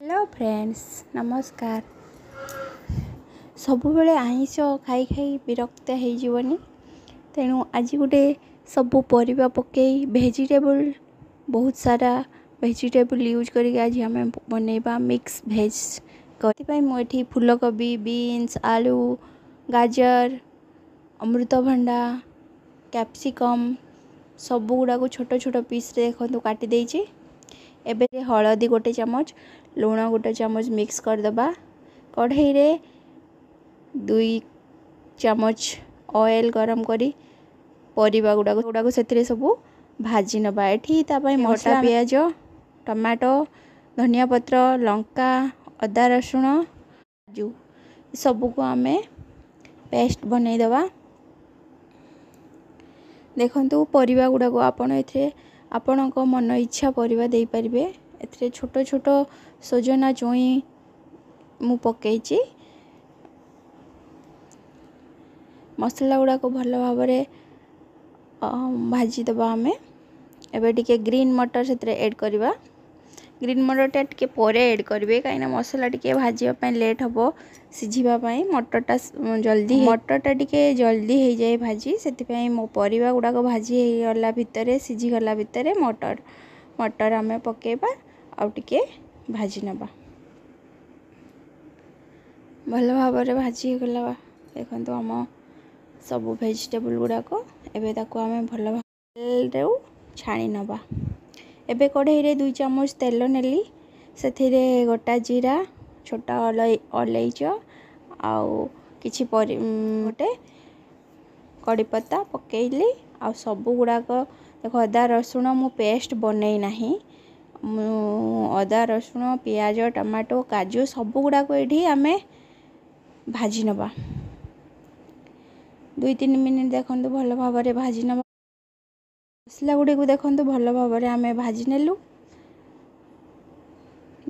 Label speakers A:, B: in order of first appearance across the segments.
A: Hello friends, ନମସ୍କାର। ସବୁବେଳେ ଆଇଁଷ ଖାଇ ଖାଇ ବିରକ୍ତ ହେଇଯିବନି, ତେଣୁ ଆଜି ଗୋଟେ ସବୁ ପରିବା ପକାଇ ଭେଜିଟେବୁଲ୍, ବହୁତ ସାରା ଭେଜିଟେବୁଲ୍ ୟୁଜ୍ କରିକି ଆଜି ଆମେ ବନେଇବା ମିକ୍ସ ଭେଜ୍। ସେଥିପାଇଁ ମୁଁ ଏଠି ଫୁଲକୋବି, ବିନ୍ସ, ଆଳୁ, ଗାଜର, ଅମୃତଭଣ୍ଡା, କ୍ୟାପ୍ସିକମ୍ ସବୁ ଗୁଡ଼ାକୁ ଛୋଟ ଛୋଟ ପିସ୍ରେ ଦେଖନ୍ତୁ କାଟି ଦେଇଛି। ଏବେ ହଳଦୀ 1 ଚାମଚ, ଲୁଣ 1 ଚାମଚ ମିକ୍ସ କରିଦେବା। କଢ଼େଇରେ 2 ଚାମଚ ଅଏଲ୍ ଗରମ କରି ପରିବା ଗୁଡ଼ାକୁ ସେଥିରେ ସବୁ ଭାଜି ନେବା। ଏଠି ତା ପାଇଁ ମସଲା ପିଆଜ, ଟମାଟୋ, ଧନିଆ ପତ୍ର, ଲଙ୍କା, ଅଦା, ରସୁଣ, କାଜୁ ସବୁକୁ ଆମେ ପେଷ୍ଟ ବନେଇଦେବା। ଦେଖନ୍ତୁ ପରିବା ଗୁଡ଼ାକୁ ଆପଣ ଏଥିରେ ଆପଣଙ୍କ ମନ ଇଚ୍ଛା ପରିବା ଦେଇପାରିବେ। ଏଥିରେ ଛୋଟ ଛୋଟ ସଜନା ଛୁଇଁ ମୁଁ ପକାଇଛି। ମସଲା ଗୁଡ଼ାକୁ ଭଲ ଭାବରେ ଭାଜିଦେବା ଆମେ। ଏବେ ଟିକେ ଗ୍ରୀନ୍ ମଟର ସେଥିରେ ଏଡ଼୍ କରିବା। ଗ୍ରୀନ୍ ମଟରଟା ଟିକେ ପରେ ଏଡ଼୍ କରିବେ, କାହିଁକିନା ମସଲା ଟିକେ ଭାଜିବା ପାଇଁ ଲେଟ୍ ହେବ ସିଝିବା ପାଇଁ। ମଟରଟା ଜଲ୍ଦି, ମଟରଟା ଟିକେ ଜଲ୍ଦି ହେଇଯାଏ ଭାଜି। ସେଥିପାଇଁ ମୋ ପରିବା ଗୁଡ଼ାକ ଭାଜି ହେଇଗଲା ଭିତରେ, ସିଝିଗଲା ଭିତରେ ମଟର ଆମେ ପକାଇବା ଆଉ ଟିକେ ଭାଜି ନେବା। ଭଲ ଭାବରେ ଭାଜି ହେଇଗଲା ଦେଖନ୍ତୁ ଆମ ସବୁ ଭେଜିଟେବୁଲ୍ ଗୁଡ଼ାକ। ଏବେ ତାକୁ ଆମେ ଭଲ ଭାବରେ ଛାଣି ନେବା। ଏବେ କଢ଼େଇରେ 2 ଚାମଚ ତେଲ ନେଲି, ସେଥିରେ ଗୋଟା ଜିରା, ଛୋଟ ଅଲେଇଚ ଆଉ କିଛି ଗୋଟେ କଡ଼ିପତ୍ତା ପକାଇଲି। ଆଉ ସବୁ ଗୁଡ଼ାକ ଦେଖ, ଅଦା ରସୁଣ ମୁଁ ପେଷ୍ଟ ବନେଇ ନାହିଁ। ମୁଁ ଅଦା, ରସୁଣ, ପିଆଜ, ଟମାଟୋ, କାଜୁ ସବୁ ଗୁଡ଼ାକୁ ଏଇଠି ଆମେ ଭାଜି ନେବା 2-3 ମିନିଟ୍। ଦେଖନ୍ତୁ ଭଲ ଭାବରେ ଭାଜି ନେବା ମସଲା ଗୁଡ଼ିକୁ। ଦେଖନ୍ତୁ ଭଲ ଭାବରେ ଆମେ ଭାଜି ନେଲୁ।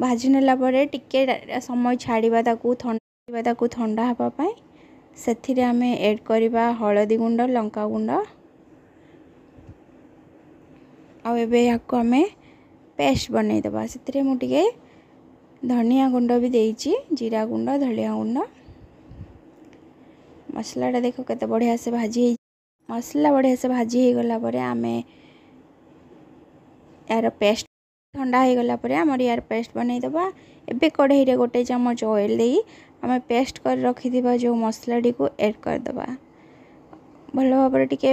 A: ଭାଜି ନେଲା ପରେ ଟିକେ ସମୟ ଛାଡ଼ିବା ତାକୁ, ଥଣ୍ଡା, ତାକୁ ଥଣ୍ଡା ହେବା ପାଇଁ। ସେଥିରେ ଆମେ ଏଡ଼୍ କରିବା ହଳଦୀ ଗୁଣ୍ଡ, ଲଙ୍କା ଗୁଣ୍ଡ, ଆଉ ଏବେ ଏହାକୁ ଆମେ ପେଷ୍ଟ ବନେଇଦେବା। ସେଥିରେ ମୁଁ ଟିକେ ଧନିଆ ଗୁଣ୍ଡ ବି ଦେଇଛି, ଜିରା ଗୁଣ୍ଡ, ଧନିଆ ଗୁଣ୍ଡ। ମସଲାଟା ଦେଖ କେତେ ବଢ଼ିଆ ସେ ଭାଜି ହେଇ, ମସଲା ବଢ଼ିଆ ସେ ଭାଜି ହେଇଗଲା ପରେ ଆମେ ଏହାର ପେଷ୍ଟ, ଥଣ୍ଡା ହେଇଗଲା ପରେ ଆମର ୟାର ପେଷ୍ଟ ବନେଇଦେବା। ଏବେ କଢ଼େଇରେ 1 ଚାମଚ ଅଏଲ୍ ଦେଇ ଆମେ ପେଷ୍ଟ କରି ରଖିଥିବା ଯେଉଁ ମସଲାଟିକୁ ଏଡ଼୍ କରିଦେବା। ଭଲ ଭାବରେ ଟିକେ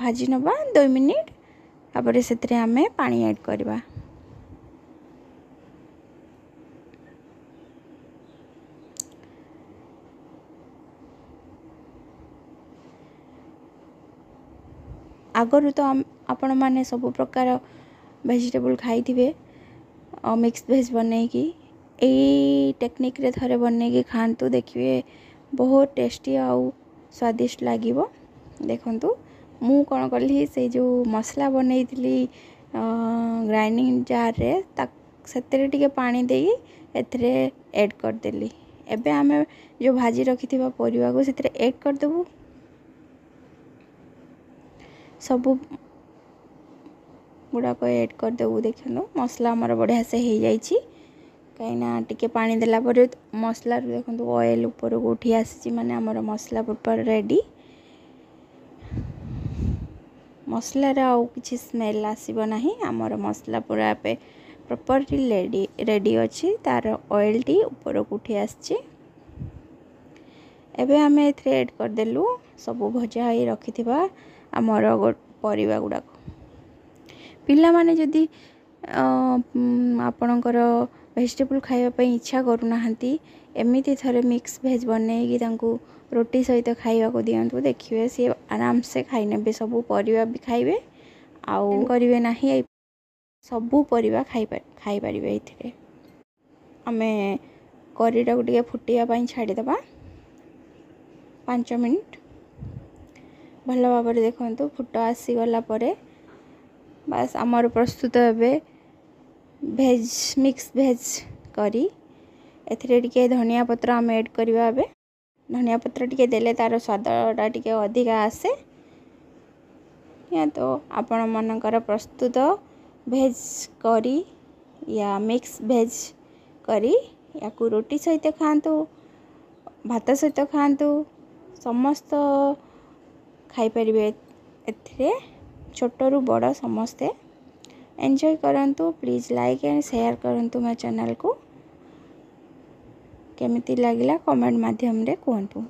A: ଭାଜି ନେବା 2 ମିନିଟ୍, ତାପରେ ସେଥିରେ ଆମେ ପାଣି ଏଡ଼୍ କରିବା। ଆଗରୁ ତ ଆପଣମାନେ ସବୁ ପ୍ରକାର ଭେଜିଟେବୁଲ୍ ଖାଇଥିବେ ମିକ୍ସ ଭେଜ୍ ବନେଇକି। ଏଇ ଟେକ୍ନିକ୍ରେ ଥରେ ବନେଇକି ଖାଆନ୍ତୁ, ଦେଖିବେ ବହୁତ ଟେଷ୍ଟି ଆଉ ସ୍ୱାଦିଷ୍ଟ ଲାଗିବ। ଦେଖନ୍ତୁ ମୁଁ କ'ଣ କଲି, ସେଇ ଯେଉଁ ମସଲା ବନେଇଥିଲି ଗ୍ରାଇଣ୍ଡିଙ୍ଗ ଜାର୍ରେ, ତା ସେଥିରେ ଟିକେ ପାଣି ଦେଇ ଏଥିରେ ଏଡ଼୍ କରିଦେଲି। ଏବେ ଆମେ ଯେଉଁ ଭାଜି ରଖିଥିବା ପରିବାକୁ ସେଥିରେ ଏଡ଼୍ କରିଦେବୁ। ସବୁ ଗୁଡ଼ାକ ଏଡ଼୍ କରିଦେବୁ। ଦେଖନ୍ତୁ ମସଲା ଆମର ବଢ଼ିଆ ସେ ହେଇଯାଇଛି, କାହିଁକିନା ଟିକେ ପାଣି ଦେଲା ପରେ ମସଲାରୁ ଦେଖନ୍ତୁ ଅଏଲ୍ ଉପରକୁ ଉଠି ଆସିଛି, ମାନେ ଆମର ମସଲା ପ୍ରପର୍ ରେଡ଼ି। ମସଲାର ଆଉ କିଛି ସ୍ମେଲ୍ ଆସିବ ନାହିଁ। ଆମର ମସଲା ପୁରା ଏବେ ପ୍ରପର୍ଲି ରେଡ଼ି ଅଛି, ତା'ର ଅଏଲ୍ଟି ଉପରକୁ ଉଠି ଆସିଛି। ଏବେ ଆମେ ଏଥିରେ ଏଡ଼୍ କରିଦେଲୁ ସବୁ ଭଜା ହେଇ ରଖିଥିବା ଆମର ପରିବା ଗୁଡ଼ାକ। ପିଲାମାନେ ଯଦି ଆପଣଙ୍କର ଭେଜିଟେବୁଲ୍ ଖାଇବା ପାଇଁ ଇଚ୍ଛା କରୁନାହାନ୍ତି, ଏମିତି ଥରେ ମିକ୍ସ ଭେଜ୍ ବନେଇକି ତାଙ୍କୁ ରୁଟି ସହିତ ଖାଇବାକୁ ଦିଅନ୍ତୁ, ଦେଖିବେ ସିଏ ଆରାମସେ ଖାଇନେବେ। ସବୁ ପରିବା ବି ଖାଇବେ ଆଉ କରିବେ ନାହିଁ, ସବୁ ପରିବା ଖାଇପାରିବେ। ଏଇଥିରେ ଆମେ କରିଟାକୁ ଟିକେ ଫୁଟିବା ପାଇଁ ଛାଡ଼ିଦେବା 5 ମିନିଟ୍। ଭଲ ଭାବରେ ଦେଖନ୍ତୁ ଫୁଟ ଆସିଗଲା ପରେ ବାସ୍ ଆମର ପ୍ରସ୍ତୁତ ଏବେ ଭେଜ୍, ମିକ୍ସ ଭେଜ୍ କରି। ଏଥିରେ ଟିକେ ଧନିଆ ପତ୍ର ଆମେ ଏଡ଼୍ କରିବା। ଏବେ ଧନିଆ ପତ୍ର ଟିକେ ଦେଲେ ତା'ର ସ୍ୱାଦଟା ଟିକେ ଅଧିକା ଆସେ। ତ ଆପଣମାନଙ୍କର ପ୍ରସ୍ତୁତ ଭେଜ୍ କରି ୟା ମିକ୍ସ ଭେଜ୍ କରି ୟାକୁ ରୁଟି ସହିତ ଖାଆନ୍ତୁ, ଭାତ ସହିତ ଖାଆନ୍ତୁ, ସମସ୍ତ ଖାଇପାରିବେ। ଏଥିରେ ଛୋଟରୁ ବଡ଼ ସମସ୍ତେ ଏନ୍ଜୟ କରନ୍ତୁ। ପ୍ଲିଜ୍ ଲାଇକ୍ ଆଣ୍ଡ ସେୟାର କରନ୍ତୁ ମୋ ଚ୍ୟାନେଲ୍କୁ। କେମିତି ଲାଗିଲା କମେଣ୍ଟ ମାଧ୍ୟମରେ କୁହନ୍ତୁ।